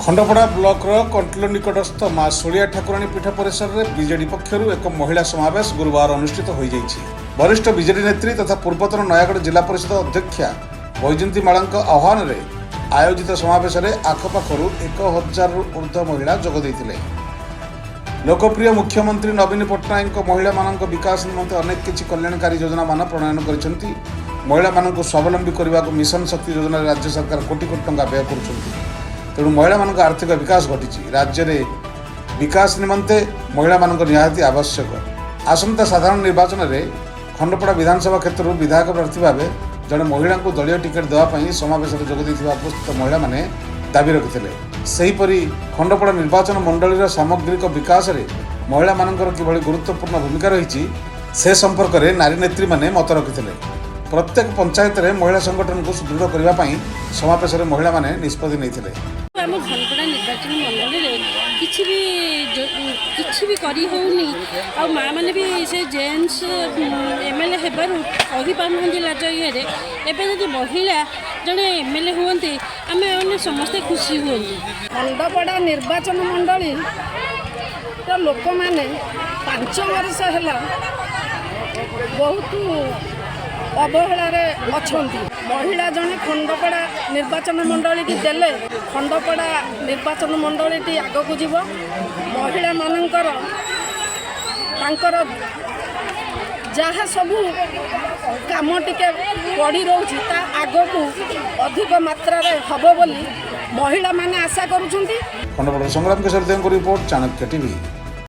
ଖଣ୍ଡପଡ଼ା ବ୍ଲକର କଣ୍ଟିଲୋ ନିକଟସ୍ଥ ମା ଶୁଳିଆ ଠାକୁରାଣୀ ପୀଠ ପରିସରରେ ବିଜେଡି ପକ୍ଷରୁ ଏକ ମହିଳା ସମାବେଶ ଗୁରୁବାର ଅନୁଷ୍ଠିତ ହୋଇଯାଇଛି। ବରିଷ୍ଠ ବିଜେଡି ନେତ୍ରୀ ତଥା ପୂର୍ବତନ ନୟାଗଡ଼ ଜିଲ୍ଲା ପରିଷଦ ଅଧ୍ୟକ୍ଷା ବୈଜୟନ୍ତୀ ମାଳଙ୍କ ଆହ୍ୱାନରେ ଆୟୋଜିତ ସମାବେଶରେ ଆଖପାଖରୁ 1000ରୁ ଉର୍ଦ୍ଧ୍ୱ ମହିଳା ଯୋଗ ଦେଇଥିଲେ। ଲୋକପ୍ରିୟ ମୁଖ୍ୟମନ୍ତ୍ରୀ ନବୀନ ପଟ୍ଟନାୟକଙ୍କ ମହିଳାମାନଙ୍କ ବିକାଶ ନିମନ୍ତେ ଅନେକ କିଛି କଲ୍ୟାଣକାରୀ ଯୋଜନାମାନ ପ୍ରଣୟନ କରିଛନ୍ତି। ମହିଳାମାନଙ୍କୁ ସ୍ୱାବଲମ୍ବୀ କରିବାକୁ ମିଶନ ଶକ୍ତି ଯୋଜନାରେ ରାଜ୍ୟ ସରକାର କୋଟି କୋଟି ଟଙ୍କା ବ୍ୟୟ କରୁଛନ୍ତି। ତେଣୁ ମହିଳାମାନଙ୍କ ଆର୍ଥିକ ବିକାଶ ଘଟିଛି। ରାଜ୍ୟରେ ବିକାଶ ନିମନ୍ତେ ମହିଳାମାନଙ୍କ ନିହାତି ଆବଶ୍ୟକ। ଆସନ୍ତା ସାଧାରଣ ନିର୍ବାଚନରେ ଖଣ୍ଡପଡ଼ା ବିଧାନସଭା କ୍ଷେତ୍ରରୁ ବିଧାୟକ ପ୍ରାର୍ଥୀ ଭାବେ ଜଣେ ମହିଳାଙ୍କୁ ଦଳୀୟ ଟିକେଟ୍ ଦେବା ପାଇଁ ସମାବେଶରେ ଯୋଗ ଦେଇଥିବା ଉପସ୍ଥିତ ମହିଳାମାନେ ଦାବି ରଖିଥିଲେ। ସେହିପରି ଖଣ୍ଡପଡ଼ା ନିର୍ବାଚନ ମଣ୍ଡଳୀର ସାମଗ୍ରିକ ବିକାଶରେ ମହିଳାମାନଙ୍କର କିଭଳି ଗୁରୁତ୍ୱପୂର୍ଣ୍ଣ ଭୂମିକା ରହିଛି, ସେ ସମ୍ପର୍କରେ ନାରୀ ନେତ୍ରୀମାନେ ମତ ରଖିଥିଲେ। ପ୍ରତ୍ୟେକ ପଞ୍ଚାୟତରେ ମହିଳା ସଂଗଠନକୁ ସୁଦୃଢ଼ କରିବା ପାଇଁ ସମାବେଶରେ ମହିଳାମାନେ ନିଷ୍ପତ୍ତି ନେଇଥିଲେ। ଆମ ଖଣ୍ଡପଡ଼ା ନିର୍ବାଚନ ମଣ୍ଡଳୀରେ କିଛି ବି କରି ହେଉନି। ଆଉ ମାଆ ମାନେ ବି ସେ ଜେଣ୍ଟସ୍ ଏମଏଲଏ ହେବାରୁ କହିପାରୁନାହାନ୍ତି ଲାଜ ଇଏରେ। ଏବେ ଯଦି ମହିଳା ଜଣେ ଏମଏଲଏ ହୁଅନ୍ତି, ଆମେ ମାନେ ସମସ୍ତେ ଖୁସି ହୁଅନ୍ତୁ। ଖଣ୍ଡପଡ଼ା ନିର୍ବାଚନ ମଣ୍ଡଳୀର ଲୋକମାନେ 5 ବର୍ଷ ହେଲା ବହୁତ ଅବହେଳାରେ ଅଛନ୍ତି। ମହିଳା ଜଣେ ଖଣ୍ଡପଡ଼ା ନିର୍ବାଚନ ମଣ୍ଡଳୀକି ଦେଲେ ଖଣ୍ଡପଡ଼ା ନିର୍ବାଚନ ମଣ୍ଡଳୀଟି ଆଗକୁ ଯିବ। ମହିଳାମାନଙ୍କର ତାଙ୍କର ଯାହା ସବୁ କାମ ଟିକେ ପଡ଼ି ରହୁଛି, ତା ଆଗକୁ ଅଧିକ ମାତ୍ରାରେ ହେବ ବୋଲି ମହିଳାମାନେ ଆଶା କରୁଛନ୍ତି। ଖଣ୍ଡପଡ଼ା ସଂଗ୍ରାମ କିଶୋର ଦେବଙ୍କ ରିପୋର୍ଟ, ଚାଣକ୍ୟ ଟିଭି।